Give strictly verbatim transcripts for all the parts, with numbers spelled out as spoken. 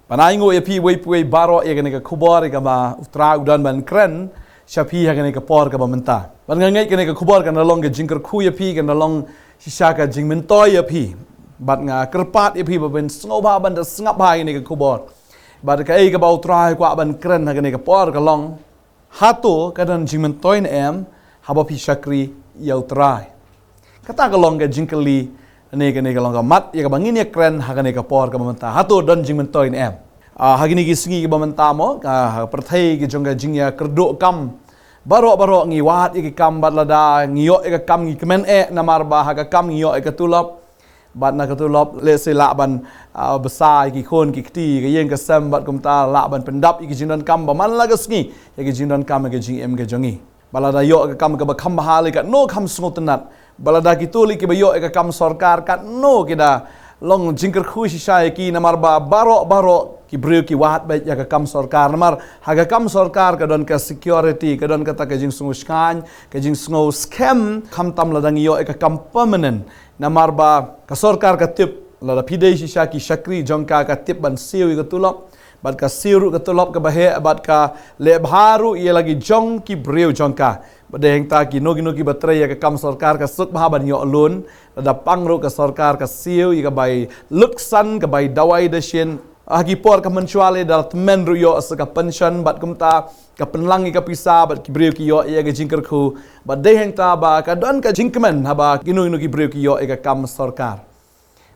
Ban ai nguh ïa phi uwei pa uwei baroh ïa kane ka khubor ïa kaba U Trai u don ban kren sha phi ha kane ka por kaba mynta. Bad nga ngeit kane ka khubor kan da long ka jingkyrkhu ïa phi, kan da long shisha ka jingmyntoi ïa phi. Bad nga kyrpad ïa phi ba phin sngewbha ban da sngap bha ïa kane ka khubor. Bad kaei kaba U Trai u kwah ban kren ha kane ka por ka long, hato ka don jingmyntoi ne em haba phi shakri ïa U Trai? Kata ka long ka jingkylli, ne kane ka long ka mat ïa kaba ngin ïa kren ha kane ka por kaba mynta. Hato don jingmyntoi ne em? Ah, ha kine ki sngi kiba mynta mo, ah, ha pyrthei ki jong ka jingïakyrduh kam, baroh baroh ngi wad ïa ki kam, bad lada ngi ïoh ïa ka kam ngi kmen eh, namar ba ha ka kam ngi ïoh ïa ka tulop. Bad na ka tulop lehse lah ban, ah, bsa ïa ki khun ki kti, ka ïing ka sem, bad kumta lah ban pyndap ïa ki jingdonkam ba man la ka sngi, ïa ki jingdonkam ïa ka jingim ka jong ngi. Ba lada ïoh ïa ka kam kaba kham bha lei katno kham sngewtynnat. Ba lada kito lei kiba ïoh ïa ka kam sorkar katno ki da long jingkyrkhu shisha ïa ki, namar ba baroh baroh ki briew ki wad beit ïa ka kam sorkar, namar ha ka kam sorkar ka don ka security, ka don kata ka jingsngew shngaiñ, ka jingsngew skhem, khamtam lada ngi ïoh ïa ka kam permanent. Namar ba ka sorkar ka tip, lada phi dei shisha ki shakri jong ka, ka tip ban siew ïa ka tulop, bad ka siew ruh ka tulop kaba heh, bad ka leh bha ruh ïa la ki jong ki briew jong ka. Bad dei hangta kino kino kiba trei ïa ka kam sorkar ka suk bha ban ïoh loan, lada pang ruh ka sorkar ka siew ïa ka bai lutksan, ka bai dawai dashin. Ha ki por ka mynshuwa lei da la tymmen ruh ïoh sa ka pension, bad kumta ka pynlang ïa ka pisa, bad ki briew ki ïoh ïa ka jingkyrkhu. Bad dei hangta ba ka don ka jingkmen haba kino kino ki briew ki ïoh ïa ka kam sorkar.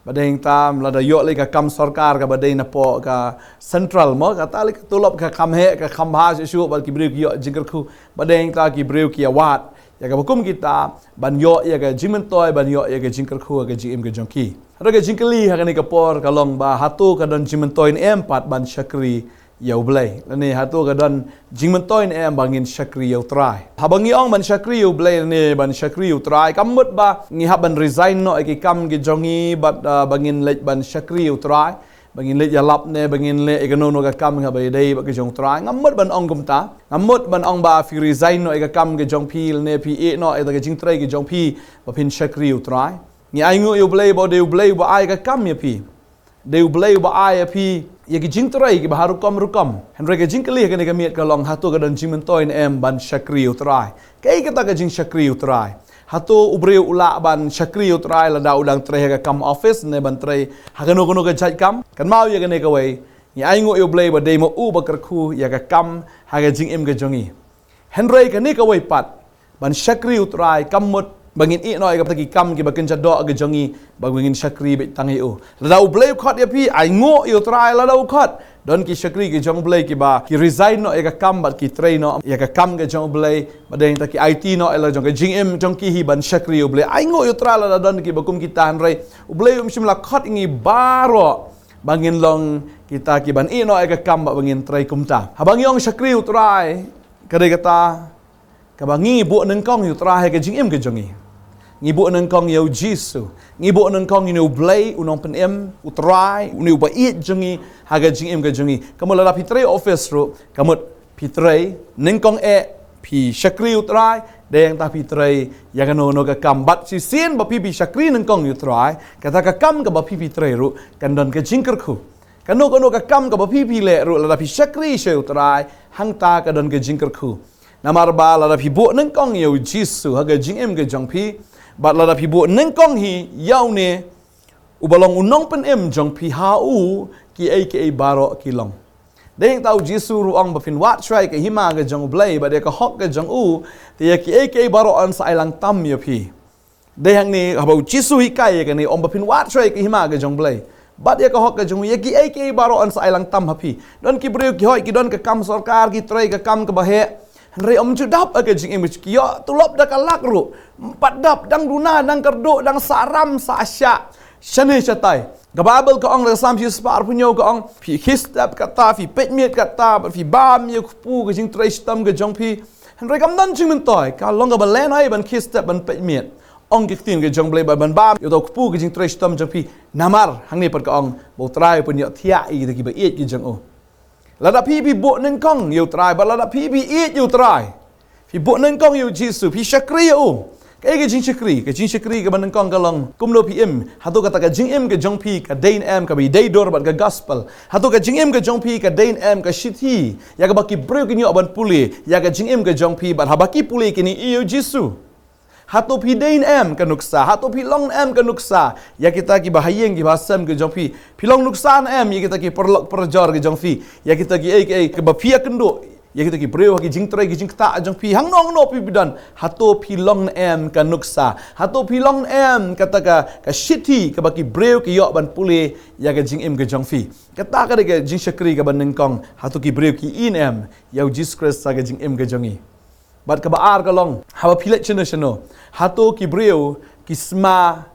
Bad dei hangta lada ïoh lei ka kam sorkar kaba dei napoh ka central mo, kata lei ka tulop ka kham heh, ka kham bha shuh shuh, bad ki briew ki ïoh jingkyrkhu. Bad dei hangta ki briew ki ïa wad ïa kaba kum kita ban ïoh ïa ka jingmyntoi, ban ïoh ïa ka jingkyrkhu ha ka jingim ka jong ki. Hato ka jingkylli ha kane ka por ka long ba hato ka don jingmyntoi ne em pat ban shakri ïa U Blei? Lane hato ka don jingmyntoi ne em ba ngin shakri ïa U Trai? Haba ngi ong ban shakri ïa U Blei lane ban shakri ïa U Trai, kam mut ba ngi hap ban resign noh ïa ki kam ki jong ngi bad, ah, ba ngin leit ban shakri ïa U Trai, ba ngin leit ïalap ne ba ngin leh ïa kano kano ka kam kaba ïadei bad ka jong U Trai. Ngam mut ban ong kumta. Ngam mut ban ong ba phi resign noh ïa ka kam ka jong phi lane phi ïeh noh ïa ka jingtrei ka jong phi ba phin shakri ïa U Trai. Ngi ai nguh ïa U Blei ba dei U Blei uba ai ka kam ïa phi. Dei U Blei uba ai ïa phi ïa ki jingtrei kiba ha rukom rukom. Hynrei ka jingkylli ha kane ka miet ka long, hato ka don jingmyntoi ne em ban shakri ïa U Trai? Kaei kata ka jingshakri ïa U Trai? Hato u briew u lah ban shakri ïa U Trai lada u dang trei ha ka kam office ne ban trei ha kano kano ka jait kam? Kynmaw ïa kane kawei, ngi ai nguh ïa U Blei ba dei ma u ba kyrkhu ïa ka kam ha ka jingim ka jong ngi. Hynrei kane kawei pat, ban shakri U Trai kam mut ba ngin ïeh noh ïa kita ki kam kiba kynja doh ka jong ngi, ba ngin shakri beit tang ïa u. Lada U Blei u khot ïa phi, ai nguh ïa U Trai lada u khot. Don ki shakri ki jong U Blei kiba ki resign noh ïa ka kam bad ki trei noh ïa ka kam ka jong U Blei, bad dei hangta ki aiti noh ïa la jong ka jingim jong ki hi ban shakri U Blei. Ai nguh ïa U Trai lada don kiba kum kita, hynrei U Blei um shym la khot ïa ngi baroh ba ngin long kita kiban ïeh noh ïa ka kam bad ba ngin trei kumta. Haba ngi ong shakri U Trai, ka dei kata kaba ngi buh nyngkong ïa U Trai ha ka jingim ka jong ngi. Ngi buh nyngkong ïa U Jisu. Ngi buh nyngkong ïa une U Blei, U Nongpynim, U Trai, une uba ïeit jong ngi ha ka jingim ka jong ngi. Ka mut lada phi trei office ruh, ka mut phi trei nyngkong eh, phi shakri U Trai, dei hangta phi trei ïa kano kano ka kam. Bad shisien ba phi, phi shakri nyngkong ïa U Trai, kata ka kam kaba phi, phi trei ruh kan don ka jingkyrkhu. Kano kano ka kam kaba phi, phi leh ruh lada phi shakri sha U Trai, hangta ka don ka jingkyrkhu. Namar ba lada phi buh nyngkong ïa U Jisu ha ka jingim ka jong phi, bad lada phi buh nyngkong hi ïa une uba long U Nongpynim jong phi, ha u kiei kiei baroh ki long. Dei hangta U Jisu ruh u ong ba phin wad shuwa ïa ka hima ka jong U Blei bad ïa ka hok ka jong u, te ïa kiei kiei baroh yn sa ai lang tam ïa phi. Dei hangne haba U Jisu u hikai ïa kane, u ong ba phin wad shuwa ïa ka hima ka jong U Blei bad ïa ka hok ka jong u, ïa kiei kiei baroh yn sa ai lang tam ha phi. Don ki briew ki hoi, ki don ka kam sorkar, ki trei ka kam kaba heh, hynrei ym ju dap ha ka jingim, ki ïoh tulop da ka lak ruh ym pat dap, dang duna, dang kyrduh, dang sahram sahshah shane shatai. Ka Baibl ka ong, da ka Salm shispah arphew hynñiew ka ong, phi khie step katta, phi peit miet katta, bad phi bam ïa u kpu ka jingtrei shitom ka jong phi. Hynrei kam don jingmyntoi, ka long kaba lehnohei ban khie step ban peit miet, ong ki ktien ka jong U Blei, bad ban bam ïa uta u kpu ka jingtrei shitom jong phi. Namar hangne pat ka ong ba U Trai u pynïohthiah ïa kita kiba ïeit ki jong u. Lada phi, phi buh nyngkong ïa U Trai, bad lada phi, phi ïeit ïa U Trai, phi buh nyngkong ïa U Jisu, phi shakri ïa u, Kaei ka jingshakri, ka jingshakri kaba nyngkong ka long kumno phi im. Hato kata ka jingim ka jong phi ka dei ne em kaba ïadei dur bad ka gospel. Hato ka jingim ka jong phi ka dei ne em ka shithi ïa kaba ki briew kin ïoh ban pule ïa ka jingim ka jong phi bad haba ki pule kin ïohi ïa u Jisu. Hato phi dei ne em ka nuksa, hato phi long ne em ka nuksa ïa kita kiba ha ïing kiba ha sem ka jong phi. Phi long nuksa ne em ïa kita ki paralok parajor ka jong phi, ïa kita kiei kiei kiba phi ïakynduh, ïa kita ki briew ha ki jingtrei ki jingktah jong phi. Hangno hangno phi phi don, hato phi long ne em ka nuksa, hato phi long ne em kata ka, ka shithi kaba ki briew ki ïoh ban pule ïa ka jingim ka jong phi. Kata ka dei ka jingshakri kaba nyngkong, hato ki briew ki ïohi ne em ïa u Jisu Khrist ha ka jingim ka jong ngi. Bad kaba ar ka long, haba phi leit shano shano, hato ki briew ki sma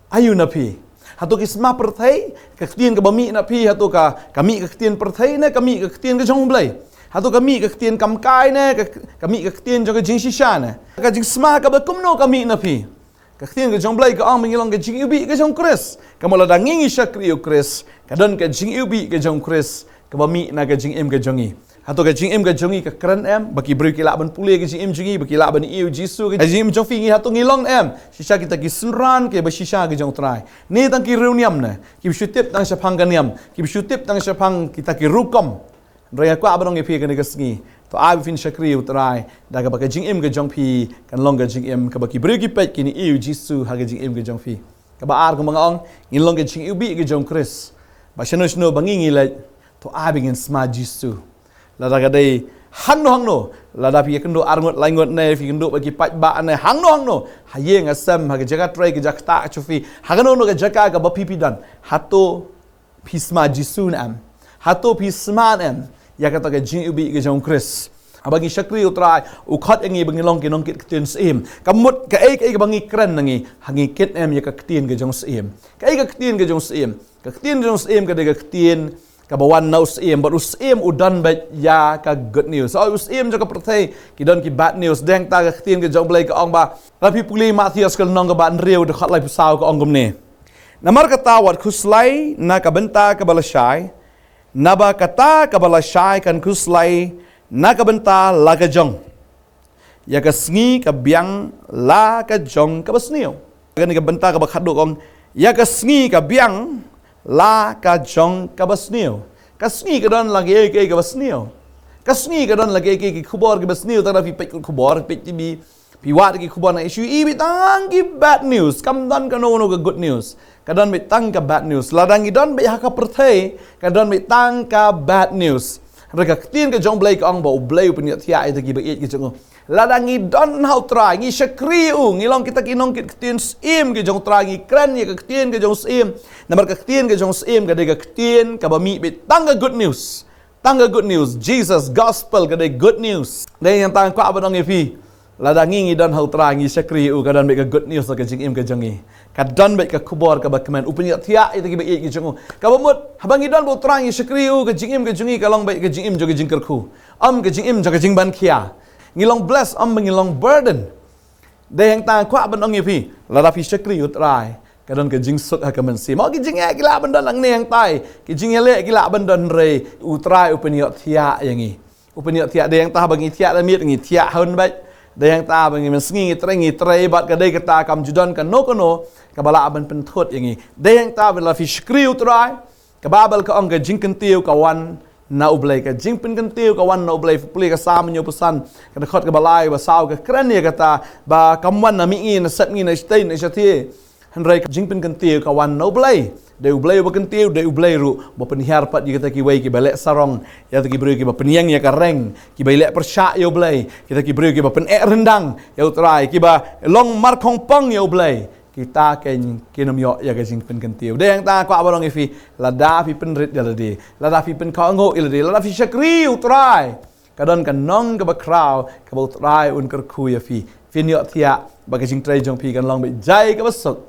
aïu na phi. Hato ki sma pyrthei, ka ktien kaba mih na phi, hato ka, ka mih ka ktien pyrthei ne ka mih ka ktien ka jong u Blei. Hato ka mih ka ktien kam kai ne ka, ka mih ka ktien jong ka jingshisha ne. Ka jingsma kaba kumno ka mih na phi. Ka ktien ka jong u Blei ka ong ba ngi long ka jingiwbih ka jong u Khrist. Ka mut lada ngi ngi shakri ïa u Khrist, ka don ka jingiwbih ka jong u Khrist kaba mih na ka jingim ka jong ngi. Hato ka jingim ka jong ngi ka kren em ba ki briew ki lah ban pule ka jingim jong ngi, ba ki lah ban ïohi ïa u Jisu ha ka jingim jong phi? Ngi hato ngi long em shisha kita ki synran kiba shisha ka jong u Trai, ne tang ki riewniam ne kiba shu tip tang shaphang ka niam, kiba shu tip tang shaphang kita ki rukom? Hynrei nga kwah ban ong ïa phi kane ka sngi, to ai ba phin shakri ïa u Trai da kaba ka jingim ka jong phi kan long ka jingim kaba ki briew ki peit kin ïohi ïa u Jisu ha ka jingim ka jong phi. Kaba ar, kumba nga ong, ngin long ka jingiwbih ka jong u Khrist. Ba shano shano ba ngi ngi leit, to ai ba ngin sma Jisu. Lada ka dei hangno hangno, lada phi ïakynduh arngut laingut ne phi ïakynduh bad ki paidbah ne, hangno hangno, ha ïing ha sem, ha ka jaka trei ka jaka ktah ka jong phi, ha kano kano ka jaka kaba phi phi don, hato phi sma Jisu ne em? Hato phi sma ne em ïa kata ka jingiwbih ka jong u Khrist? Haba ngi shakri ïa u Trai, u khot ïa ngi ba ngin long ki nongkit ktien syiem. Ka mut kaei kaei kaba ngi kren na ngi, ha ngi kit em ïa ka ktien ka jong u syiem? Kaei ka ktien ka jong u syiem? Ka ktien ka jong u syiem ka dei ka ktien kaba wan na u syiem, bad u syiem u don beit ïa ka good news. Oi, u syiem jong ka pyrthei ki don ki bad news. Dei hangta ka ktien ka jong u Blei ka ong ba, lada phi pule Mathaios ka lynnong kaba hynriew dkhot laiphew saw ka ong kumne: Namar kata wat khuslai na ka bynta kaba lashai, naba kata kaba lashai kan khuslai na ka bynta la ka jong. Ïa ka sngi ka biang la ka jong kaba sniew. Kane ka bynta kaba khatduh ka ong, ïa ka sngi ka biang la ka jong kaba sniew. Ka sngi ka don la kiei kiei kaba sniew. Ka sngi ka don la kiei kiei ki khubor kiba sniew. Tang da phi peit khubor, peit T V, phi wad ki khubor na issue, i beit tang ki bad news, kam don kano kano ka good news. Ka don beit tang ka bad news. Lada ngi don beit ha ka pyrthei, ka don beit tang ka bad news. Hynrei ka ktien ka jong u Blei ka ong ba u Blei u pynïohthiah ïa kita kiba ïeit ka jong u. Lada ngi don ha u Trai, ngi shakri ïa u, ngi long kita ki nongkit ktien syiem ka jong u Trai, ngi kren ïa ka ktien ka jong u syiem. Namar ka ktien ka jong u syiem ka dei ka ktien kaba mih beit tang ka good news. Tang ka good news, Jesus gospel ka dei good news. Dei hangta nga kwah ban ong ïa phi, lada ngi ngi don ha u Trai, ngi shakri ïa u, ka don beit ka good news ha ka jingim ka jong ngi. Ka don beit ka khubor kaba kmen, u pynïohthiah ïa kita kiba ïeit ka jong u. Kaba mut haba ngi don bad u Trai, ngi shakri ïa u, ka jingim ka jong ngi ka long beit ka jingim jong ka jingkyrkhu, ym ka jingim jong ka jingbankhia. Ngi long bless, ym ba ngi long burden. Dei hangta nga kwah ban ong ïa phi, lada phi shakri ïa u Trai, ka don ka jingsuk ha ka mynsiem. Mo, ki jingeh ki lah ban don hangne hangtai, ki jingïaleh ki lah ban don, hynrei u Trai u pynïohthiah ïa ngi. U pynïohthiah. Dei hangta ba ngi thiah da miet, ngi thiah hun beit. Dei hangta ba ngi mynsngi ngi trei, ngi trei bad ka dei kata, kam ju don kano kano kaba lah ban pynthut ïa ngi. Dei hangta ba lada phi shakri ïa u Trai, ka Baibl ka ong ka jingkyntiew ka wan na u Blei. Ka jingpynkyntiew ka wan na u Blei. Pule ka Salm hynñiewphew san, ka dkhot kaba lai bad saw ka kren ïa kata, ba kam wan na mihngi, na sepngi, na shatei, na shathie. Hynrei ka jingpynkyntiew ka wan na u Blei. Dei u Blei uba kyntiew, dei u Blei ruh uba pynhiar pat ïa kita kiwei kiba leh sarong, ïa kita ki briew kiba pynïeng ïa ka reng, kiba leh pyrshah ïa u Blei, kita ki briew kiba pyneh ryndang ïa u Trai, kiba long markhongpong ïa u Blei. Kita kein kin ym ïoh ïa ka jingpynkyntiew. Dei hangta nga kwah ban ong ïa phi, lada phi pynrit ïa lade, lada phi pynkhuid ïa lade, lada phi shakri ïa u Trai, ka don ka nong kaba khraw kaba u Trai un kyrkhu ïa phi. Phin ïohthiah ba ka jingtrei jong phi kan long beit jai kaba suk.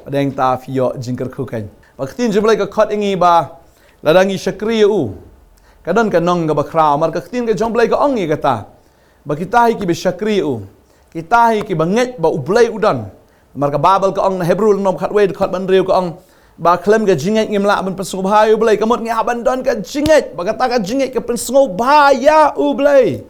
Dei hangta phi ïoh jingkyrkhu kein. Ba ka ktien jong u Blei ka khot ïa ngi ba lada ngi shakri ïa u, ka don ka nong kaba khraw. Namar ka ktien ka jong u Blei ka ong ïa kata, ba kita hi kiba shakri ïa u, kita hi kiba ngeit ba u Blei u don. Namar ka Baibl ka ong na Hebru lynnong khatwei dkhot ba hynriew ka ong ba khlem ka jingngeit ngim lah ban pynsngewbha ïa u Blei. Ka mut ngi hap ban don ka jingngeit, ba kata ka jingngeit ka pynsngewbha ïa u Blei.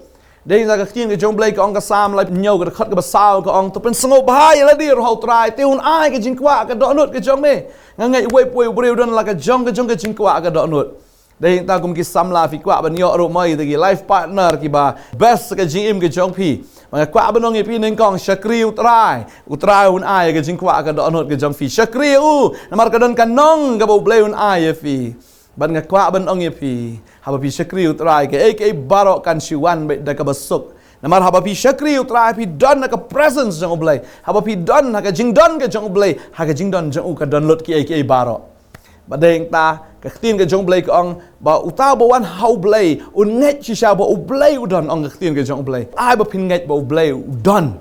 Dei na ka ktien ka jong U Blei ka ong, ka Salm laiphew hynñiew ka dkhot kaba saw ka ong, to pynsngewbha ïa lade ruh ha U Trai, te un ai ka jingkwah ka dohnud ka jong me. Nga ngeit uwei pa uwei u briew don la ka jong ka jong ka jingkwah ka dohnud. Dei ta kum ki samla, phi kwah ban ïoh ruh mo ïa kita ki life partner kiba best ka jingim ka jong phi. Ba nga kwah ban ong ïa phi nyngkong, shakri U Trai, U Trai un ai ka jingkwah ka dohnud ka jong phi. Shakri ïa u, namar ka don ka nong kaba U Blei un ai ïa phi. Bad nga kwah ban ong ïa phi, haba phi shakri U Trai, kaei kaei baroh kan shu wan beit da kaba suk. Namar haba phi shakri U Trai, phi don ha ka presence jong U Blei. Haba phi don ha ka jingdon ka jong U Blei, ha ka jingdon jong u ka don lut kiei kiei baroh. Bad dei ta ka ktien ka jong U Blei ka ong, ba uta uba wan ha U Blei un ngeit shisha ba U Blei u don, ong ka ktien ka jong U Blei. Ai ba phin ngeit ba U Blei u don.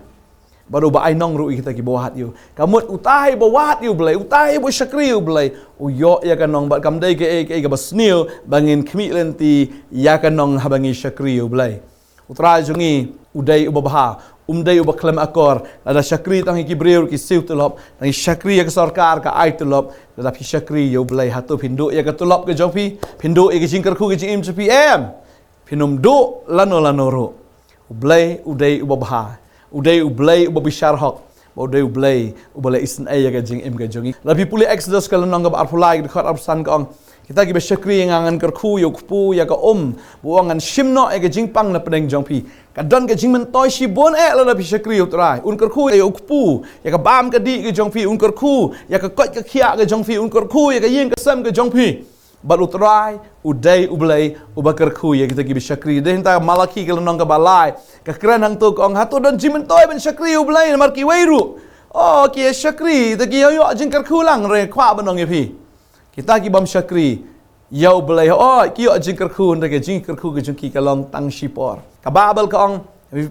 Bad uba ai nong ruh ïa kita kiba wad ïa u. Ka mut utai ba wad ïa U Blei, utai ba shakri U Blei, u ïoh ïa ka nong. Bad kam dei kaei kaei kaba sniew ba ngin khmih lynti ïa ka nong haba ngi shakri U Blei. U Trai jong ngi u dei uba bha, um dei uba khlem akor. Lada shakri tang ïa ki briew ki siew tulop, tang ïa shakri ïa ka sorkar ka ai tulop, lada phi shakri ïa U Blei, hato phin duh ïa ka tulop ka jong phi, phin duh ïa ka jingkyrkhu ka jingim jong phi? Em. Phin ym duh lano lano ruh. U Blei u dei uba bha, u dei U Blei uba bishar hok, bad u dei U Blei uba leh isynei ïa ka jingim ka jong ngi. Lada phi pule Exodus ka lynnong kaba arphew lai ka dkhot arphew san ka ong, kita kiba shakri ïa nga ngan kyrkhu ïa u kpu ïa ka um, ba u ong ngan shim noh ïa ka jingpang na pdeng jong phi. Ka don ka jingmyntoi shibun eh lada phi shakri U Trai. Un kyrkhu ïa u kpu ïa ka bam ka dih ka jong phi, un kyrkhu ïa ka koit ka khiah ka jong phi, un kyrkhu ïa ka ïing ka sem ka jong phi. Bad U Trai u dei U Blei uba kyrkhu ïa kita kiba shakri. Dei hangta Malaki ka lynnong kaba lai ka kren hangto ka ong, hato don jingmyntoi ban shakri U Blei namar kiwei ruh? O, ki ïa shakri, te ki ïa ïoh jingkyrkhu lang, hynrei kwah ban ong ïa phi, kita ki bym shakri ïa U Blei, o, ki ïoh jingkyrkhu, hynrei ka jingkyrkhu ka jong ki ka long tang shipor. Ka Baibl ka ong,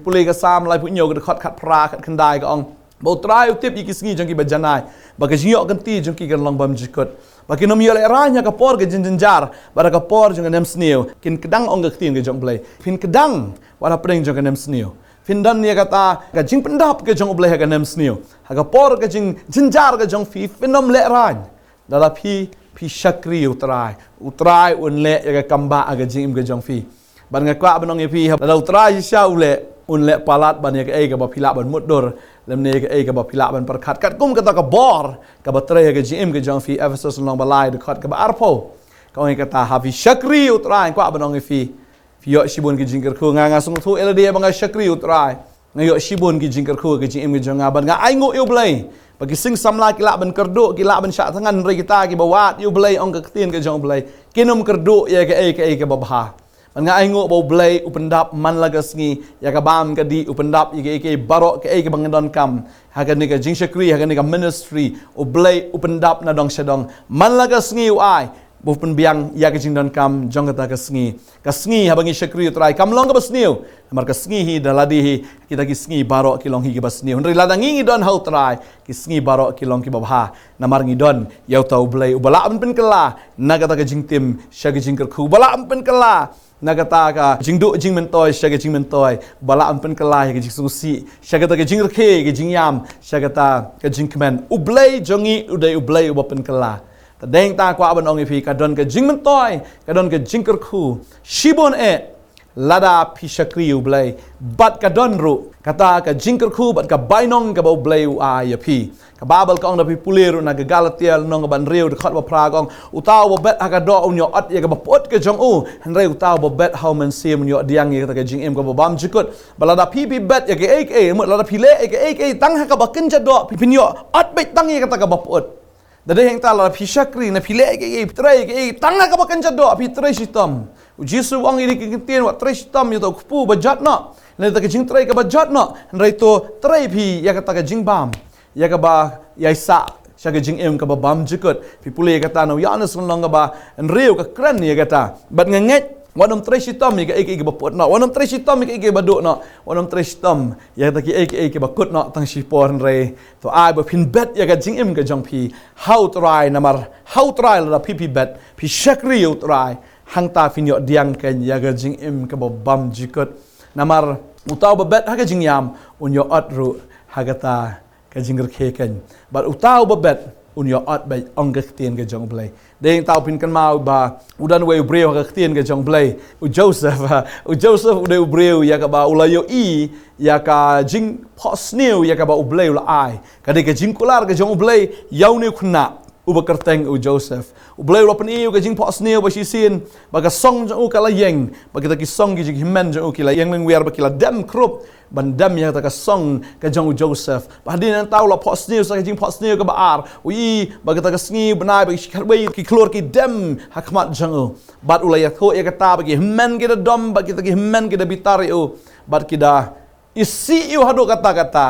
pule ka Salm laiphew hynñiew ka dkhot khatphra khatkhyndai ka ong, ba U Trai u tip ïa ki sngi jong kiba janai, ba ka jingïoh kynti jong ki kan long bymjukut. Ba kin ym ïoh lehraiñ ha ka por ka jingjynjar, bad ha ka por jong ka nemsniew kin kdang, ong ka ktien ka jong U Blei. Phin kdang wat hapdeng jong ka nemsniew. Phin don ïa kata ka jingpyndap ka jong U Blei ha ka nemsniew. Ha ka por ka jingjynjar ka jong phi, phin ym lehraiñ. Lada phi, phi shakri U Trai, U Trai un leh ïa ka kam ba ha ka jingim ka jong phi. Bad nga kwah ban ong ïa phi, lada U Trai shisha u leh, un leh palat ban ïa kaei kaba phi lah ban mutdur, lymne ïa kaei kaba phi lah ban pyrkhat. Katkum kata ka bor kaba trei ha ka jingim ka jong phi, Ephesus lynnong ba lai dkhot kaba arphew ka ong ïa kata, ha phi shakri U Trai, kwah ban ong ïa phi, phi ïoh shibun ki jingkyrkhu. Nga, nga sngewthuh ïa lade ba nga shakri U Trai, nga ïoh shibun ki jingkyrkhu ha ka jingim ka jong nga, bad nga ainguh ïa U Blei ba ki sing samla ki lah ban kyrduh, ki lah ban shah thngan, hynrei kita kiba wad ïa U Blei, ong ka ktien ka jong U Blei, kin ym kyrduh ïa kaei kaei kaba bha. Bad nga ainguh ba U Blei u pyndap man la ka sngi ïa ka bam ka dih, u pyndap ïa kaei kaei baroh, kaei kaba ngi donkam ha kane ka jingshakri, ha kane ka ministry. U Blei u pyndap na dong sha dong. Man la ka sngi u ai ba u pynbiang ïa ka jingdonkam jong kata ka sngi. Ka sngi haba ngi shakri U Trai kam long kaba sniew, namar ka sngi hi da lade hi, kita ki sngi baroh ki long hi kiba sniew. Hynrei lada ngi ngi don ha U Trai, ki sngi baroh ki long kiba bha, namar ngi don ïa uta U Blei uba lah ban pynkylla na kata ka jingtim sha ka jingkyrkhu, uba lah ban pynkylla na kata ka jingduh jingmyntoi sha ka jingmyntoi, uba lah ban pynkylla ïa ka jingsngewsih sha kata ka jingrkhie, ka jingïam sha kata ka jingkmen. U Blei jong ngi u dei U Blei uba pynkylla. Te dei hangta kwah ban ong ïa phi, ka don ka jingmyntoi, ka don ka jingkyrkhu shibun eh lada phi shakri U Blei. Bad ka don ruh kata ka jingkyrkhu bad ka bainong kaba U Blei u ai ïa phi. Ka Baibl ka ong, da phi pule ruh na ka Galatia lynnong kaba hynriew dkhot ba phra ka ong, uta uba bet ha ka doh un ïoh ot ïa kaba pyut ka jong u, hynrei uta uba bet ha U Mynsiem un ïoh diang ïa kata ka jingim kaba bymjukut. Bad lada phi phi bet ïa kaei kaei, mut lada phi leh ïa kaei kaei tang ha kaba kynja doh, phi phin ïoh ot beit tang ïa kata kaba pyut. Da dei hangta lada phi shakri, ne phi leh kaei kaei, phi trei kaei kaei tang ha kaba kynja doh, phi trei shitom. U Jisu u ong ïa ki ktien, wat trei shitom ïa uta u kpu ba jot noh, ne ïa kata ka jingtrei kaba jot noh, hynrei to trei phi ïa kata ka jingbam, ïa kaba ïaisah sha ka jingim kaba bymjukut. Phi pule ïa kata na u Ïoannis lynnong kaba hynriew ka kren ïa kata. Bad nga ngeit wat nym trei shitom ïa kaei kaei kaba pyut noh, wat nym trei shitom ïa kaei kaei ba duh noh, wat nym trei shitom ïa kata kiei kiei kiba kut noh tang shipor, hynrei to ai ba phin bet ïa ka jingim ka jong phi ha U Trai, namar ha U Trai lada phi phi bet, phi shakri ïa U Trai, hangta phin ïoh diang kein ïa ka jingim kaba bymjukut. Namar uta uba bet ha ka jingïam un ïoh ot ruh ha kata ka jingrkhie kein. Bad uta uba bet Un ïoh ot bad ong ka ktien ka jong U Blei. Dei hangta u pynkynmaw ba u don uwei u briew ha ka ktien ka jong U Blei. U Joseph, u Joseph u dei u briew ïa kaba u la ïohi ïa ka jingphohsniew ïa kaba U Blei u la ai. Ka dei ka jingkular ka jong U Blei ïa une u khynnah uba kyrteng u Joseph. U Blei u la pyni ïa u ka jingphohsniew ba shisien, ba ka song jong u ka la ïeng, ba kita ki song ki jinghynmen jong u ki la ïeng lyngwiar, ba ki la dem krup ban dem ïa kata ka song ka jong u Joseph. Ba hadien nangta u la phohsniew sa ka jingphohsniew kaba ar. U ïohi ba kata ka sngi bnai ba ki shikatwei ki khlur ki dem ha khmat jong u. Bad u la ïathuh ïa kata ba ki hynmen ki da dom, ba kita ki hynmen ki da bitar ïa u. Bad ki da isih ïa u haduh katta katta.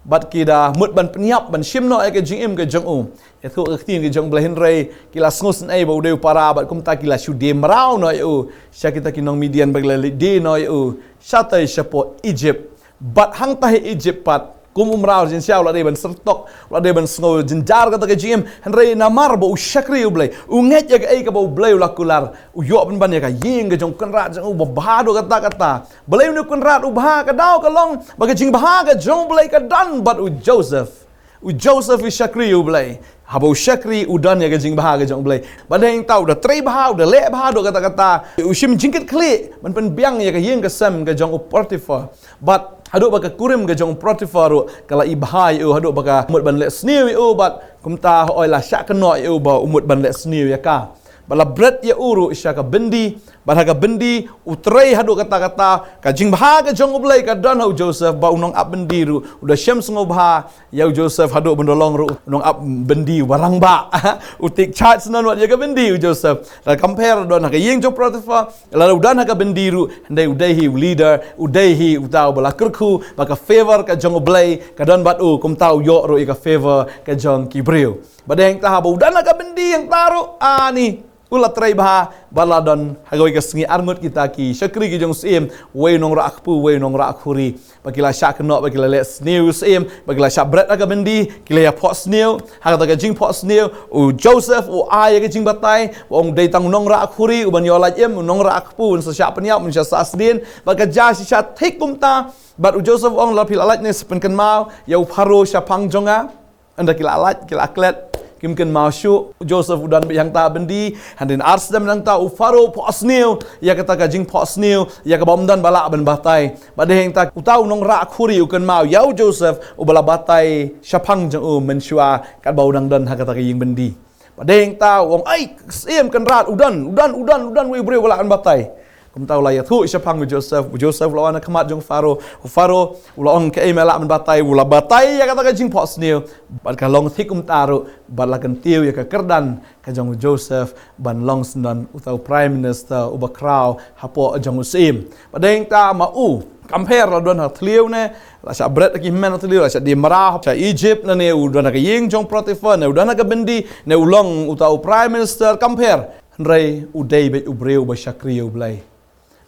Bad ki da mut ban pynïap ban shim noh ïa ka jingim ka jong u. Ïathuh ka ktien ka jong U Blei, hynrei ki la sngewsynei ba u dei u para bad kumta ki la shu die mraw noh ïa u sha kita ki nong Midian, ba ki la die noh ïa u shatei shapoh Egypt. Bad hangta ha Egypt pat, kum u mraw jin sha u la dei ban syrtok, u la dei ban sngew jynjar kata ka jingim. Hynrei namar ba u shakri U Blei, u ngeit ïa kaei kaba U Blei u la kular, u ïoh pynban ïa ka ïing ka jong u kynrad jong u ba bha haduh katta katta. Balei une u kynrad u bha? Ka daw ka long ba ka jingbha ka jong U Blei ka don bad u Joseph. U Joseph u shakri U Blei. Haba u shakri u don ïa ka jingbha ka jong U Blei. Bad hangta u da trei bha, u da leh bha haduh katta katta. U shim jingkitkhlieh ban pynbiang ïa ka ïing ka sem ka jong u Potiphar. Bad haduh ba ka kurim ka jong u Potiphar ruh ka la ibha ïa u, haduh ba ka mut ban leh sniew ïa u, bad kumta hooid la shah kynnoh ïa u ba u mut ban leh sniew ïa ka. Bad la bret ïa u ruh sha ka byndi, bad ha ka byndi u trei haduh katta katta. Ka jingbha ka jong U Blei ka don ha u Joseph, ba u nongap byndi ruh u da shem sngewbha ïa u Joseph, haduh ban da long ruh u nongap byndi uba rangbah. U take charge nang wat ïa ka byndi u Joseph. La compare don ha ka ïing jong u Potiphar, la u don ha ka byndi ruh, hynrei u dei hi u leader, u dei hi uta uba la kyrkhu, ba ka favor ka jong U Blei ka don bad u, kumta u ïoh ruh ïa ka favor ka jong ki briew. Bad hangta haba u don ha ka byndi hangta ruh, ani u la trei bha, bad la don ha kawei ka sngi arngut kita ki shakri ki jong u syiem, wei u nongrah kpu, wei u nongrah khuri. Ba ki la shah kynnoh, ba ki la leh sniew u syiem, ba ki la shah bret ha ka byndi, ki la ïa phohsniew. Ha kata ka jingphohsniew, u Joseph u ai ïa ka jingbatai, u ong dei tang u nongrah khuri uban ïoh lait im, u nongrah kpu un sa shah pynïap, un sa shah sdien. Bad ka jia shisha thik kumta. Bad u Joseph u ong, la phi la lait ne sa pynkynmaw ïa u Pharaoh shaphang jong nga. Ynda ki la lait, ki la klet, kim kynmaw shuh, u Joseph u don beit hangta ha byndi. Hadien ar snem nangta u Pharaoh u phohsniew ïa kata ka jingphohsniew ïa kaba ym don ba lah ban batai. Bad dei hangta uta u nongrah khuri u kynmaw ïa u Joseph uba la batai shaphang jong u mynshuwa katba u dang don ha kata ka ïing byndi. Bad dei hangta u ong, ai, syiem kynrad, u don, u don, u don, u don uwei u briew uba lah ban batai. Kumta u la ïathuh shaphang u Joseph, u Joseph u la wan ha khmat jong u Pharaoh, u Pharaoh u la ong, kaei me lah ban batai? U la batai ïa kata ka jingphohsniew. Bad ka long thik kumta ruh, bad la kyntiew ïa ka kyrdan ka jong u Joseph ban long syndon uta u prime minister uba khraw hapoh jong u syiem. Bad dei hangta ma u, compare la don ha thliew ne, la shah bret ha ki hynmen ha thliew, la shah die mraw sha Egypt, ne u don ha ka ïing jong u Potiphar, ne u don ha ka byndi, ne u long uta u prime minister, compare. Hynrei u dei beit u briew uba shakri ïa U Blei.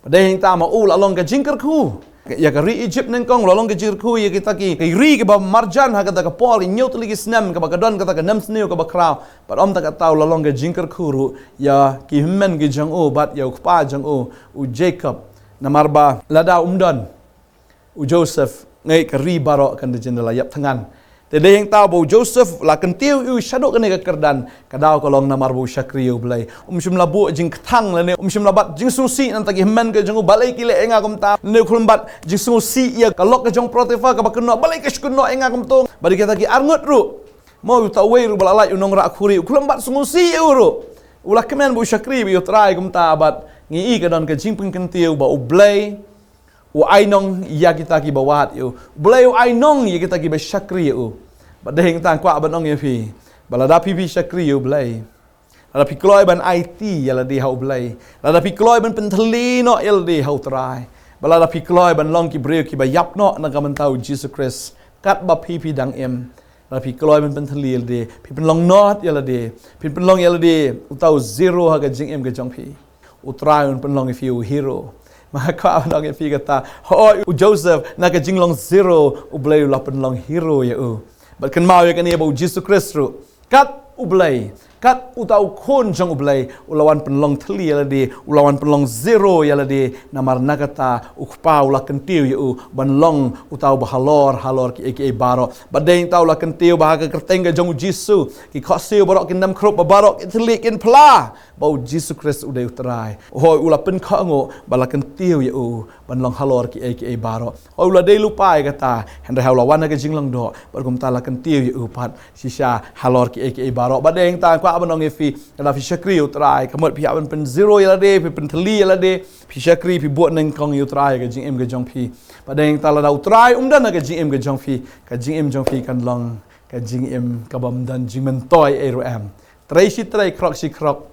Bad dei hangta ma u la long ka jingkyrkhu ïa ka ri Egypt nyngkong, la long ka jingkyrkhu ïa kita ki, ki ri kiba marjan ha kata ka por, ki hynñiew tylli ki snem kaba ka don kata ka nemsniew kaba khraw. Bad ym tang kata, u la long ka jingkyrkhu ruh ïa ki hynmen ki jong u bad ïa u kpa jong u, u Jacob. Namar ba lada um don, u Joseph, ngi ka ri baroh kan da jin da la ïap thngan. Te dei hangta ba u Joseph la kyntiew ïa u shaduh kane ka kyrdan, ka daw ka long namar ba u shakri ïa U Blei. Um shym la buh jingkthang lane um shym la bat jingsngewsih na kita ki hynmen ki jong u, balei ki leh ïa nga kumta, lane u khlem bat jingsngewsih ïa ka lok ka jong u Potiphar kaba kynnoh, balei ka shu kynnoh ïa nga kumta. Bad ïa kita ki arngut ruh, mo, uta uwei ruh ba la lait, u nongrah khuri, u khlem bat sngewsih ïa u ruh. U la kmen ba u shakri beit ïa U Trai kumta. Bad ngi i ka don ka jingpynkyntiew ba U Blei u ainong ïa kita kiba wad ïa u. U Blei u ainong ïa kita kiba shakri ïa u. Bad dei hangta nga kwah ban ong ïa phi ba lada phi, phi shakri ïa U Blei, lada phi kloi ban aiti ïa lade ha U Blei, lada phi kloi ban pynthylli noh ïa lade ha U Trai, bad lada phi kloi ban long ki briew kiba ïap noh na ka bynta U Jisu Khrist katba phi, phi dang im, lada phi kloi ban pynthylli ïa lade, phi pynlong noh ïa lade, phi pynlong ïa lade uta u zero ha ka jingim ka jong phi, U Trai un pynlong ïa phi u hero. Ma nga kwah ban ong ïa phi kata, hooid, u Joseph, na ka jinglong zero, U Blei u la pynlong hero ïa u. Bad kynmaw ïa kane ba U Jisu Khrist ruh, kat U Blei, Kat uta u khun jong U Blei, u la wan pynlong thylli ïa lade, u la wan pynlong zero ïa lade, namar na kata u kpa u la kyntiew ïa u, ban long uta uba halor, halor kiei kiei baroh. Bad dei uta u la kyntiew ba ha ka kyrteng ka jong U Jisu, ki khohsiew baroh kin nym khrup, ba baroh ki thylli kin phla ba U Jisu Khrist u dei U Trai. Hooid u la pynkhuid, ba la kyntiew ïa u, ban long halor kiei kiei baroh. Hooid u la dei lypa ïa kata, hynrei ha u la wan ha ka jinglong doh, bad kumta la kyntiew ïa u pat, shisha halor kiei kiei baroh. Bad dei hangta kwah ban ong ïa phi, lada phi shakri U Trai, ka mut phi hap ban pyn zero ïa lade, phi pynthylli ïa lade, phi shakri, phi buh nyngkong ïa U Trai ha ka jingim ka jong phi. Bad dei hangta lada U Trai um don ha ka jingim ka jong phi, ka jingim jong phi kan long ka jingim kaba ym don jingmyntoi ei ruh em. Trei shi trei, khrok shi khrok.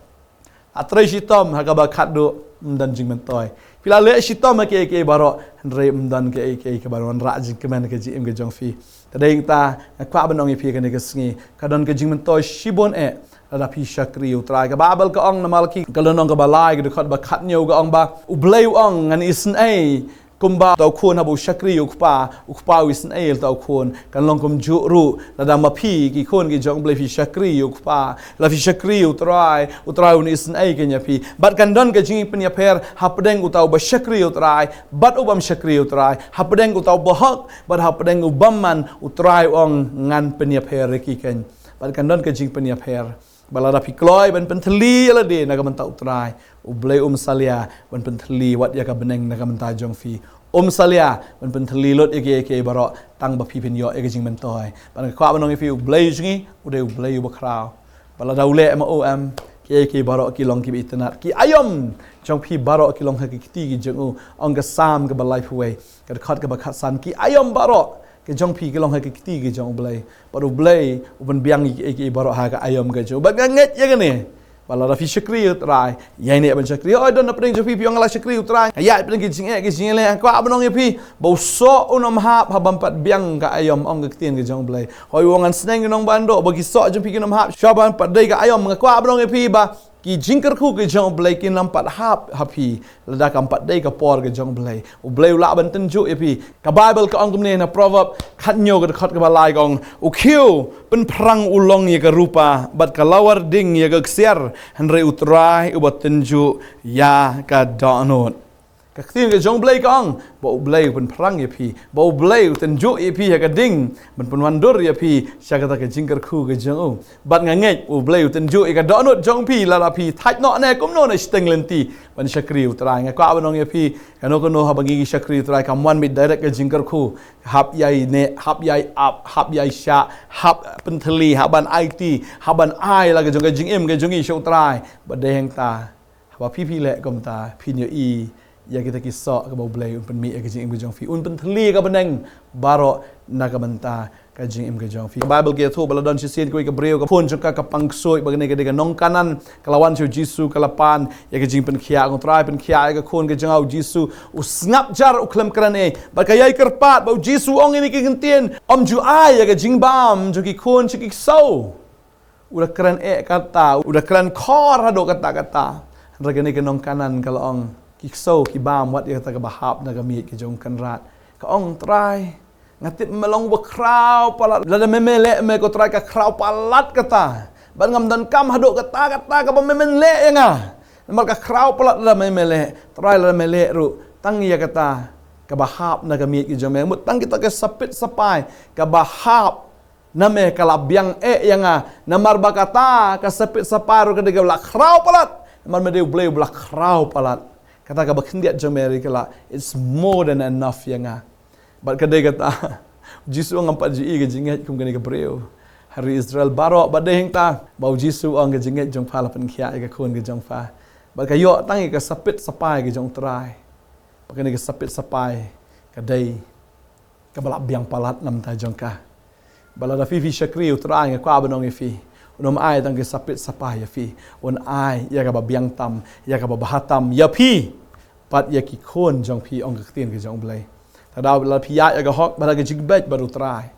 A trei shitom ha kaba khatduh, ym don jingmyntoi. Phi la leh shitom ha kiei kiei baroh, hynrei ym don kiei kiei kaba wanrah jingkmen ha ka jingim ka jong phi. Te dei hangta nga kwah ban ong ïa phi ha kane ka sngi, ka don ka jingmyntoi shibun eh lada phi shakri U Trai. Ka Baibl ka ong na Malaki ka lynnong kaba lai, ka dkhot ba khathynñiew, ka ong ba U Blei u ong, ngan isynei kumba uta u khun haba u shakri ïa u kpa, u kpa u isynei ïa uta u khun. Kan long kumjuh ruh lada ma phi ki khun ki jong U Blei, phi shakri ïa u kpa, lada phi shakri ïa U Trai, U Trai un isynei kein ïa phi. Bad kan don ka jingpynïapher hapdeng uta uba shakri ïa U Trai bad u bym shakri ïa U Trai, hapdeng uta uba hok bad hapdeng u bymman. U Trai u ong, ngan pynïapher ïa ki kein. Bad kan don ka jingpynïapher. Ba lada phi kloi ban pynthylli ïa lade na ka bynta U Trai, U Blei um salia ban pynthylli wat ïa ka bneng na ka bynta jong phi. Um salia ban pynthylli lut ïa kiei kiei baroh, tang ba phi phin ïoh ïa ka jingmyntoi. Bad nga kwah ban ong ïa phi, U Blei jong ngi u dei U Blei uba khraw. Ba lada u leh ma u em, kiei kiei baroh ki long kiba itynnad. Ki aïom jong phi baroh ki long ha ka kti ki jong u. Ong ka Salm kaba laiphew wei, ka dkhot kaba khatsan, ki aïom baroh ki jong phi ki long ha ka kti ki jong U Blei. Bad U Blei u pynbiang ïa kiei kiei baroh ha ka aïom ka jong u. Bad nga ngeit ïa kane, ba lada phi shakri ïa U Trai, ïaineh ban shakri. Hooid don napdeng jong phi phi ong, nga la shakri U Trai, nga ïaid pynban ki jingeh ki jingeh, nga kwah ban ong ïa phi ba u soh un ym hap ha ban pat biang ka aïom, ong ka ktien ka jong U Blei. Hooid u ong, ngan sneng ki nongbaïongbok ba ki soh jong phi kin ym hap shuwa ban pat dei ka aïom. Nga kwah ban ong ïa phi ba ki jingkyrkhu ki jong U Blei kin ym pat hap ha phi lada kam pat dei ka por ka jong U Blei. U Blei u lah ban tynjuh ïa phi. Ka Baibl ka ong kumne na Proverb khathynñiew, ka dkhot kaba lai, ka ong, u khiew pynphrang u long ïa ka rupa, bad ka lawar ding ïa ka ksiar, hynrei U Trai uba tynjuh ïa ka dohnud. Ka ktien ka jong U Blei ka ong ba U Blei u pynphrang ïa phi, ba U Blei u tynjuh ïa phi ha ka ding ban pynwandur ïa phi sha kata ka jingkyrkhu ka jong u. Bad nga ngeit U Blei u tynjuh ïa ka dohnud jong phi lada phi thait noh ne kumno na shiteng lynti ban shakri U Trai. Nga kwah ban ong ïa phi, kano kano haba ngi shakri U Trai, kam wan beit direct ka jingkyrkhu. Hap ïaineh, hap ïai ap, hap ïaishah, hap pynthylli, hap ban aiti, hap ban ai la ka jong ka jingim ka jong ngi sha U Trai. Bad dei hangta, haba phi phi leh kumta, phin ïohi ïa kita ki soh kaba U Blei un pynmih ïa ka jingim ka jong phi, un pynthylli ka bneng baroh na ka bynta ka jingim ka jong phi. Ka Baibl ka ïathuh ba la don shisien kawei ka briew, ka khun jong ka ka pang ksuid, ba kane ka dei ka nong Kanaan. Ka la wan sha U Jisu, ka la pan ïa ka jingpynkhiah. Ka ong, Trai, pynkhiah ïa ka khun ka jong nga. U Jisu u sngap jar, u khlem kren ei. Bad ka ïai kyrpad, bad U Jisu u ong ïa kane ka ktien, ym ju ai ïa ka jingbam jong ki khun sha ki ksew. U da kren eh katta, u da kren khor haduh katta katta. Hynrei kane ka nong Kanaan ka la ong, ki ksew ki bam wat ïa kata kaba hap na ka miej ka jong u kynrad. Ka ong, Trai, nga tip me long uba khraw palat. Lada me me leh me, ko Trai, ka khraw palat kata. Bad ngam donkam haduh katta katta kaba me men leh ïa nga. Namar ka khraw palat lada me me leh. Trai, lada me leh ruh, tang ïa kata kaba hap na ka miej ka jong me. Mut tang kita ki sapit sapai kaba hap na me ka la biang eh ïa nga. Namar ba kata ka sapit sapai ruh ka dei kaba la khraw palat. Namar me dei U Blei uba la khraw palat. Kata kaba khyndiat jong me ruh ka la, it's more than enough ïa nga. Bad ka dei kata, U Jisu u ong, ngam pat ju i ka jingngeit kum kane ka briew ha ri Israel baroh. Bad dei hangta ba U Jisu u ong, ka jingngeit jong pha la pynkhiah ïa ka khun ka jong pha. Bad ka ïoh tang ïa ka sapit sapai ka jong U Trai. Bad kane ka sapit sapai ka dei kaba la biang palat na ka bynta jong ka. Bad lada phi phi shakri U Trai, nga kwah ban ong ïa phi, un ym ai tang ki sapit sapai ïa phi. Un ai ïa kaba biang tam, ïa kaba bha tam ïa phi bad ïa ki khun jong phi, ong ka ktien ka jong U Blei. Te lada phi ïaid ïa ka hok bad ha ka jingbeit bad U Trai,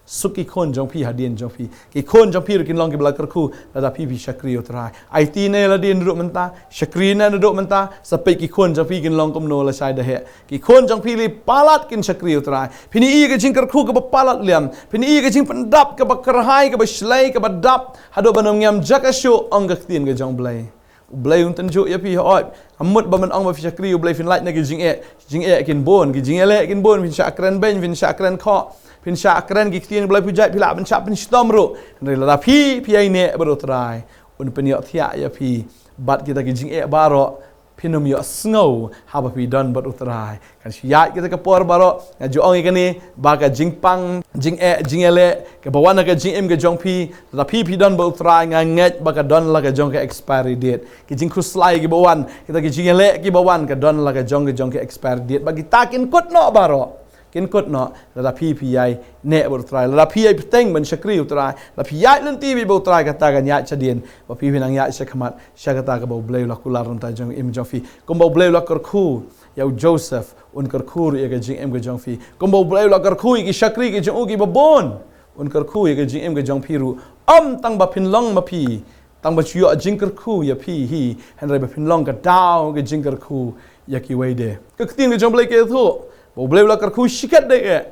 Suk ki khun jong phi hadien jong phi. Ki khun jong phi ruh kin long kiba la kyrkhu lada phi phi shakri ïa u Trai. Aiti ne lade naduh mynta, shakri ne naduh mynta, sa peit ki khun jong phi kin long kumno lashai da heh. Ki khun jong phi li palat kin shakri ïa u Trai. Phin ïohi ka jingkyrkhu kaba palat liam. Phin ïohi ka jingpyndap kaba kyrhai, kaba shlei, kaba dap haduh ban ym ngiam jaka shuh, ong ka ktien ka jong U Blei. U Blei un tynjuh ïa phi, hooid. Kam mut ba men ong ba phi shakri U Blei phin lait na ki jingeh, jingeh kin bun, ki jingeh leh kin bun, phin shah kren beiñ, phin shah kren khoh, phin shah kren ki ktien Blei phi jait, phi lah ban shah pynshitom ruh. Hynrei lada phi phi ïaineh bad u Trai, un pynïohthiah ïa phi bad kita ki jingeh baroh. Phin ym ïohsngew haba phi don bad u Trai. Kan shu ïaid kita ka por baroh, nga ju ong ïa kane, ba ka jingpang, jingeh, jingeh leh kaba wan ha ka jingim ka jong phi, lada phi phi don bad u Trai, nga ngeit ba ka don la ka jong ka expiry date. Ki jingkhuslai kiba wan, kita ki jingeh leh kiba wan, ka don la ka jong ka jong ka expiry date. Ba kita kin kut noh baroh. Kin kut noh, lada phi phi ïaineh bad u Trai, lada phi ïai bteng ban shakri u Trai, lada phi ïaid lynti bad u Trai, kata kan ïaid shadien, ba phi phin nang ïaid shakhmat sha kata kaba U Blei u la kular na ka bynta jong ka jingim jong phi. Kumba U Blei u la kyrkhu ïa u Joseph, un kyrkhu ruh ïa ka jingim ka jong phi. Kumba U Blei u la kyrkhu ïa ki shakri ka jong u kiba bun, un kyrkhu ïa ka jingim ka jong phi ruh. Ym tang ba phin long ma phi, tang ba shu ïoh jingkyrkhu ïa phi hi, hynrei ba phin long ka daw ka jingkyrkhu ïa kiwei de. Ka ktien ka jong U Blei ka ïathuh ba U Blei u la kyrkhu shikatdei eh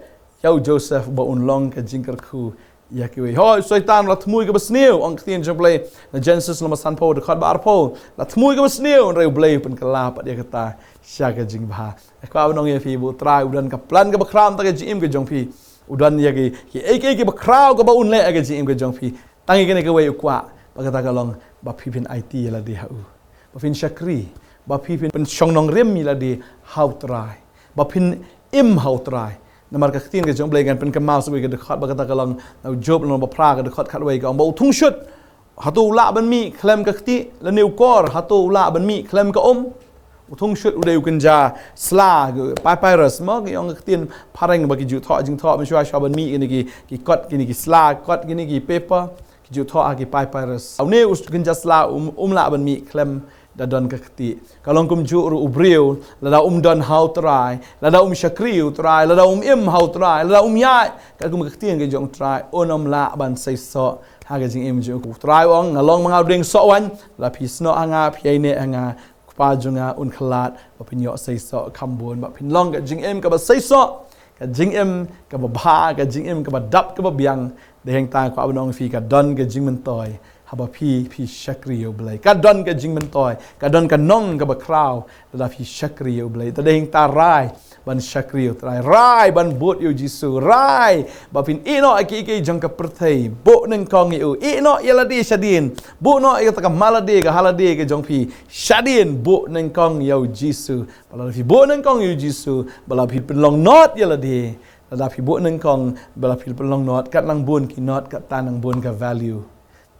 ïa u Joseph ba un long ka jingkyrkhu ïa kiwei. Hooid, u Soitan u la thmu ïa kaba sniew, ong ka ktien jong U Blei na Genesis lynnong ba sanphew dkhot ba arphew. La thmu ïa kaba sniew, hynrei U Blei u pynkylla pat ïa kata sha ka jingbha. Nga kwah ban ong ïa phi ba u Trai u don ka plan kaba khraw na ka bynta ka jingim ka jong phi. U don ïa ki, kiei kiei kiba khraw kaba un leh ha ka jingim ka jong phi. Tang ïa kane kawei u kwah, ba kata ka long ba phi phin aiti ïa lade ha u, ba phin shakri, ba phi phin pynshong nongrim ïa lade ha u Trai, ba phin im ha u Trai. Namar ka ktien ka jong U Blei, ngan pynkynmaw sa kawei ka dkhot, ba kata ka long na u Job lynnong ba phra ka dkhot khatwei, ka ong ba u thungshut, hato u lah ban mih khlem ka ktieh, lane u kor, hato u lah ban mih khlem ka um? U thungshut u dei u kynja sla, papyrus, mo, ki ong ka ktien phareng ba ki ju thoh jingthoh mynshuwa shuwa ban mih kine ki, ki kot, kine ki sla kot, kine ki paper, ki ju thoh ha ki papyrus. Une u kynja sla um, um lah ban mih khlem da don ka ktieh. Ka long kumjuh ruh u briew, lada um don ha u Trai, lada um shakri u Trai, lada um im ha u Trai, lada um ïaid katkum ka ktien ka jong u Trai, un ym lah ban seisoh ha ka jingim jong u. U Trai u ong, nga long ma nga u dieng soh waiñ, lada phi snoh ha nga, phi ïaineh ha nga, Kpa jong nga un khlad ba phin ïoh seisoh kham bun, ba phin long ka jingim kaba seisoh, ka jingim kaba bha, ka jingim kaba dap kaba biang. Dei hangta nga kwah ban ong ïa phi, ka don ka jingmyntoi haba phi phi shakri ïa U Blei. Ka don ka jingmyntoi, ka don ka nong kaba khraw lada phi shakri ïa U Blei. Te dei hangta rai ban shakri ïa U Trai, rai ban bud ïa U Jisu, rai ba phin ïeh noh ïa kiei kiei jong ka pyrthei, buh nyngkong ïa U, ïeh noh ïa lade shadien, buh noh ïa kata ka malade, ka halade ka jong phi shadien, buh nyngkong ïa U Jisu. Ba lada phi buh nyngkong ïa U Jisu, ba lada phi pynlong not ïa lade, lada phi buh nyngkong, ba lada phi pynlong not, kat nang bun ki not, katta nang bun ka value.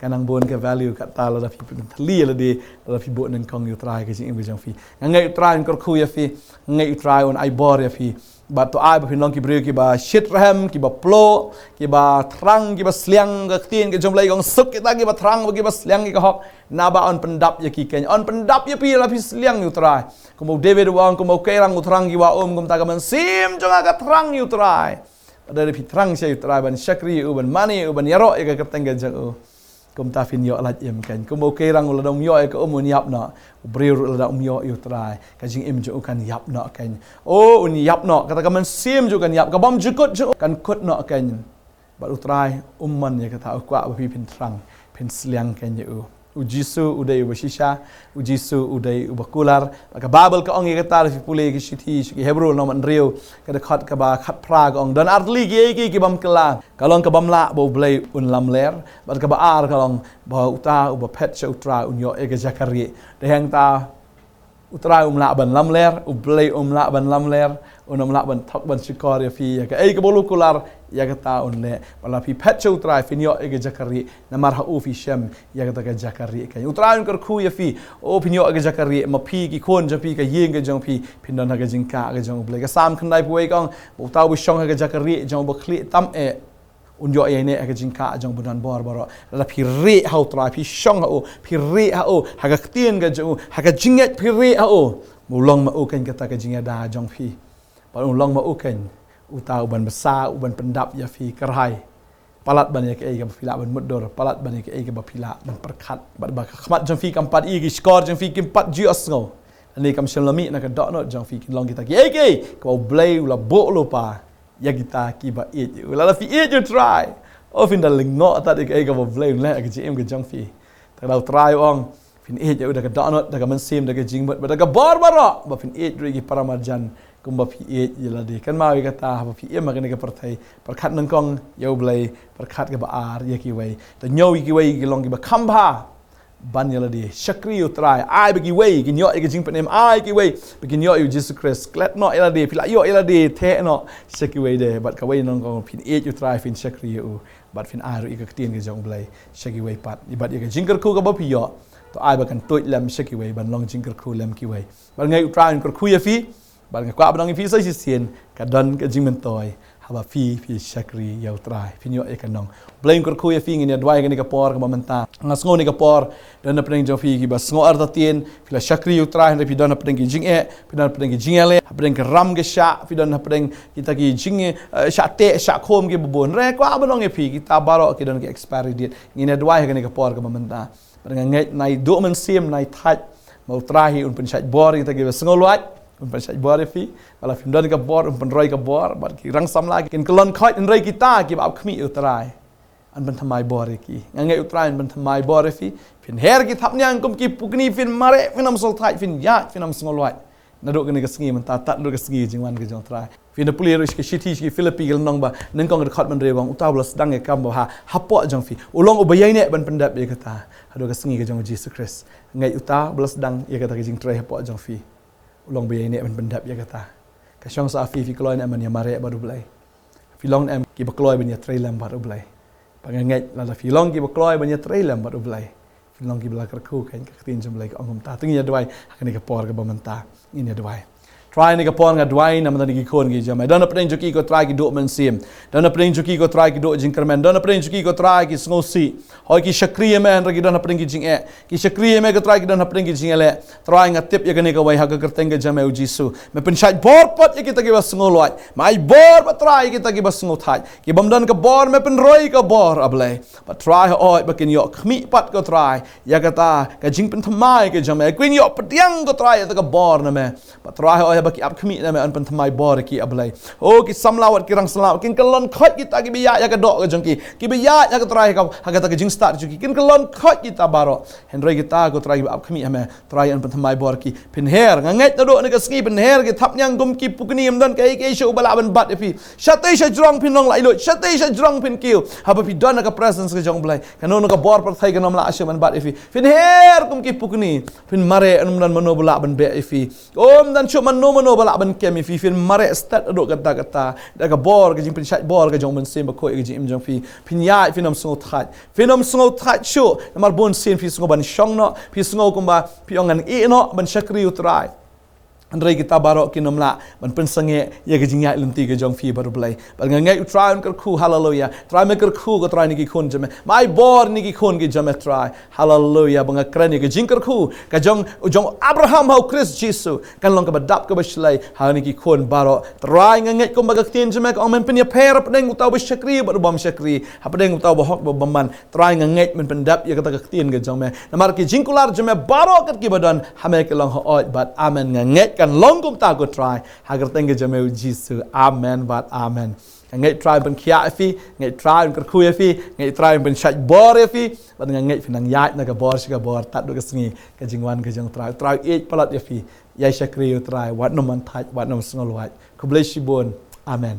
Ka nang bun ka value, katta lada phi pynthylli ïa lade, lada phi buh nyngkong ïa U Trai ha ka jingim ka jong phi. Nga ngeit U Trai un kyrkhu ïa phi, nga ngeit U Trai un ai bor ïa phi. Bad to ai ba phin long ki briew kiba shitrhem, kiba pluh, kiba thrang, kiba sliang. Ka ktien ka jong U Blei ka ong, suk kita kiba thrang bad kiba sliang ïa ka hok, naba yn pyndap ïa ki keiñ. Yn pyndap ïa phi lada phi sliang ïa U Trai. Kumba u David u ong, kumba u Keirang u thrang ïa ki wah um, kumta ka mynsiem jong nga ka thrang ïa U Trai. Bad lada phi thrang sha U Trai ban shakri ïa U, ban mane ïa U, ban ïaroh ïa ka kyrteng ka jong U, kumta phin ïoh lait im keiñ. Kumba u Keirang u, lada um ïoh ïa ka um un ïap noh. U briew ruh lada um ïoh ïa U Trai, ka jingim jong u kan ïap noh keiñ. O, un ïap noh, kata ka mynsiem jong u kan ïap, ka bymjukut jong u kan kut noh keiñ. Bad U Trai um mon ïa kata, u kwah ba phi phin thrang, phin sliang keiñ ïa U. U Jisu u dei uba shisha, U Jisu u dei uba kular. Bad ka Baibl ka ong ïa kata, lada phi pule ïa ka shithi sha ki Hebru lynnong ba hynriew, ka dkhot kaba khatphra ka ong, don artylli kiei kiei ki bym kylla. Ka long ka bym lah ba U Blei un lamler, bad kaba ar ka long ba uta uba phet sha U Trai un ïoh ïa ka jaka rieh. Dei hangta U Trai um lah ban lamler, U Blei um lah ban lamler, un ym lah ban thok ban shukor ïa phi, ïa kaei kaba u la kular, ïa kata un leh. Ba lada phi phet sha U Trai phin ïoh ïa ka jaka rieh, namar ha U phi shem ïa kata ka jaka rieh keiñ. U Trai un kyrkhu ïa phi, o phin ïoh ïa ka jaka rieh, ma phi, ki khun jong phi, ka ïing ka jong phi, phin don ha ka jingkah ka jong U Blei. Ka Salm khyndaiphew wei ka ong, ba uta uba shong ha ka jaka rieh jong uba khlieh tam eh un ïoh ïaineh ha ka jingkah jong uba don bor baroh. Lada phi rieh ha U Trai, phi shong ha U, phi rieh ha U, ha ka ktien ka jong U, ha ka jingngeit phi rieh ha U, ba u long ma U keiñ kata ka jingïada jong phi. Bad u long ma U keiñ uta uban bsa, uban pyndap ïa phi, kyrhai. Palat ban ïa kaei kaba phi lah ban mutdur, palat ban ïa kaei kaba phi lah ban pyrkhat, bad ba ka khmat jong phi kam pat ïa, ki shkor jong phi kim pat ju ïohsngew. Lane kam shym la mih na ka dohnud jong phi, kin long kita kiei kiei kaba U Blei u la buh lypa ïa kita kiba ïeit ïa u. Lada phi ïeit ïa U Trai, oh, phin da lyngngoh tad ïa kaei kaba U Blei un leh ha ka jingim ka jong phi. Te lada U Trai u ong phin ïeit ïa u da ka dohnud, da ka mynsiem, da ka jingmut, bad da ka bor baroh, ba phin ïeit ruh ïa ki para marjan kumba phi ïeit ïa lade. Kynmaw ïa kata, haba phi im ha kane ka pyrthei, pyrkhat nyngkong ïa U Blei, pyrkhat kaba ar ïa kiwei. Te ñiew ïa kiwei ki long kiba kham bha ban ïa lade. Shakri ïa U Trai, ai ba kiwei kin ïoh ïa ka jingpynim, ai kiwei ba kin ïoh ïa U Jisu Khrist. Klet noh ïa lade, phi la ïoh ïa lade, theh noh sha kiwei de. Bad kawei nyngkong, phin ïeit ïa U Trai, phin shakri ïa u, bad phin ai ruh ïa ka ktien ka jong U Blei sha kiwei pat. Bad ïa ka jingkyrkhu kaba phi ïoh, to ai ba kan tuid lem sha kiwei, ban long jingkyrkhu lem kiwei. Bad nga ngeit U Trai un kyrkhu ïa phi, bad nga kwah ban ong ïa phi sa shisien, ka don ka jingmyntoi haba phi, phi shakri ïa U Trai, phin ïoh ïa ka nong. Blei un kyrkhu ïa phi. Ngin ïa duwai ha kane ka por kaba mynta. Nga sngew ha kane ka por don hapdeng jong phi kiba sngew artatien, phi la shakri ïa U Trai, hynrei phi don hapdeng ki jingeh, phi don hapdeng ki jingïaleh, hapdeng ka ram ka shah, phi don hapdeng kita ki jing, eh, shah teh, shah khum kiba bun. Hynrei kwah ban ong ïa phi, kita baroh ki don ki expiry date. Ngin ïa duwai ha kane ka por kaba mynta. Bad nga ngeit naiduh mynsiem, nai thait, ma U Trai hi un pynshait bor ïa kita kiba sngewlwait, un pynshait bor ïa phi. Lada phim don ka bor, un pynroi ka bor, bad ki rang samla kin kyllon khoit, hynrei kita kiba ap khmih ïa U Trai, yn pynthymmai bor ïa ki. Nga ngeit U Trai yn pynthymmai bor ïa phi. Phin her ki thapniang kum ki pukni, phin mareh, phin ym sngewthait, phin ïaid, phin ym sngewlwait. Naduh kane ka sngi mynta tad haduh ka sngi jingwan ka jong U Trai. Phin da pule ruh sha ka shithi sha ki Philippi ka lynnong ba nyngkong, ka dkhot hynriew, u ong, uta uba la sdang ïa ka kam ba bha hapoh jong phi, u long uba ïaineh ban pyndep ïa kata haduh ka sngi ka jong U Jisu Khrist. Ngeit uta uba la sdang ïa kata ka jingtrei hapoh jong phi, u long uba ïaineh ban pyndep ïa kata. Ka shong sa ha phi, phi kloi ne em ban ïa mareh bad U Blei. Phi long ne em kiba kloi ban ïa trei lem bad U Blei. Bad nga ngeit lada phi long kiba kloi ban ïa trei lem bad U Blei, phin long kiba la kyrkhu, kane ka ktien jong U Blei ka ong kumta. Te ngin ïa duwai ha kane ka por kaba mynta. Ngin ïa duwai. Trai, ha kane ka por nga duwai namar ki khun ki jong me. Don hapdeng jong ki ko Trai ki duh mynsiem. Don hapdeng jong ki ko Trai ki duh jingkyrmen. Don hapdeng jong ki ko Trai ki sngewsih. Hooid ki shakri ïa me hynrei ki don hapdeng ki jingeh. Ki shakri ïa me ko Trai ki don hapdeng ki jingïaleh. Trai, nga tip ïa kane kawei ha ka kyrteng ka jong me U Jisu. Me pynshait bor pat ïa kita kiba sngewlwait. Me ai bor pat Trai ïa kita kiba sngewthait. Ki bym don ka bor me pynroi ka bor, A Blei. Bad Trai, hooid ba kin ïoh khmih pat ko Trai ïa kata ka jingpynthymmai ka jong me. Kin ïoh pdiang ko Trai ïa kata ka bor na me. Bad Trai, hooid ba ki ap khmih na me, yn pynthymmai bor ïa ki, A Blei. Oh, ki samla wat ki rang samla kin kyllon khoit kita kiba ïaid ïa ka doh ka jong ki, kiba ïaid ïa ka Trai ha ka, ha kata ka jingstad jong ki, kin kyllon khoit kita baroh. Hynrei kita ko Trai kiba ap khmih ha me, Trai yn pynthymmai bor ïa ki. Phin her, nga ngeit naduh kane ka sngi phin her ki thapniang kum ki pukni, ym don kaei kaei shuh ba lah ban bat ïa phi. Shatei shajrong phin long laitluid, shatei shajrong phin kiew. Haba phi don ha ka presence ka jong U Blei, kano kano ka bor pyrthei kan ym lah shuh ban bat ïa phi. Phin her kum ki pukni, phin mareh, ym don mano ba lah ban beh ïa phi. Ym don shuh mano mano ba lah ban kem ïa phi. Phin mareh stet haduh katta katta da ka bor, ka jingpynshait bor ka jong U Mynsiem Bakhuid ha ka jingim jong phi. Phin ïaid, phin ym sngewthait. Phin ym sngewthait shuh, namar bun sien phi sngew ban shong noh, phi sngew kumba phi ong ngan ïeh noh ban shakri U Trai. Hynrei kita baroh kin ym lah ban pynsangeh ïa ka jingïaid lynti ka jong phi bad U Blei. Bad nga ngeit U Trai un kyrkhu, haleluya. Trai me kyrkhu ko Trai ïa kine ki khun jong me. Me ai bor ïa kine ki khun ki jong me Trai. Haleluya. Ba nga kren ïa ka jingkyrkhu ka jong, jong Abraham ha U Khrist Jisu kan long kaba dap kaba shlei ha kine ki khun baroh. Trai nga ngeit kumba ka ktien jong me ka ong men pynïapher hapdeng uta uba shakri bad uba ym shakri, hapdeng uta uba hok bad uba bymman. Trai nga ngeit men pyndep ïa kata ka ktien ka jong me. Namar ki jingkular jong me baroh kat kiba don ha me ki long hooid bad amen. Nga ngeit kan long kumta ko Trai. Ha ka kyrteng ka jong me U Jisu. Amen bad amen. Nga ngeit Trai un pynkhiah ïa phi, ngeit Trai un kyrkhu ïa phi, ngeit Trai un pynshait bor ïa phi. Bad nga ngeit phin nang ïaid na ka bor sha ka bor tad haduh ka sngi ka jingwan ka jong U Trai. U Trai u ïeit palat ïa phi. Ïai shakri U Trai, wat nym man thait, wat nym sngewlwait. Khublei shibun. Amen.